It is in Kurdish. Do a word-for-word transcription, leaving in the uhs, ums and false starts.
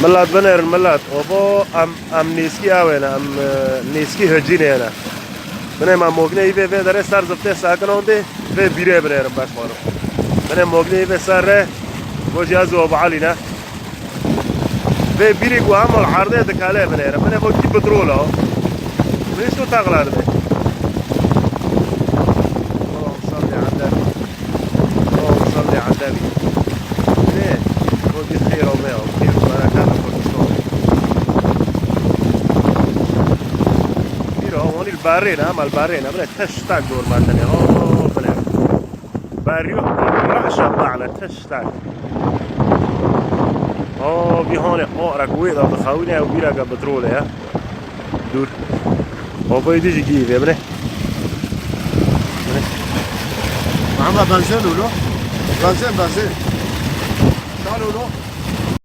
Milat binêrin milat. Obo em, em nêskî ew êne, em, e, nêskî hicînê ne. Binê me mogneyî vê, vê derê ser ziftê sakin ondê, vê bîrê binêrin beş xwarim. Binê mogneyî vê ser re, gojî ez û Abu Elî ne. Vê bîrî ku hema erdê dikale binêrin. Binê bo kî petrol o. Binê şo taqla dibe. Allahümme salli ala Nebi. Allahümme salli ala Nebi. Ne? O bir xeyr olmaya, xeyr berekat Kurdistan. Bir o, onu barrena, ama barrena, böyle taş tak doğru matene. Oh, böyle. Barrio, raşa bağla, taş tak. Oh, bir hane, oh, rak wê da xawine, o bir aga petrol ya. Dur. Oba yedi jigi ve bre. Ama benzin olo. Benzin, benzin. Şal olo.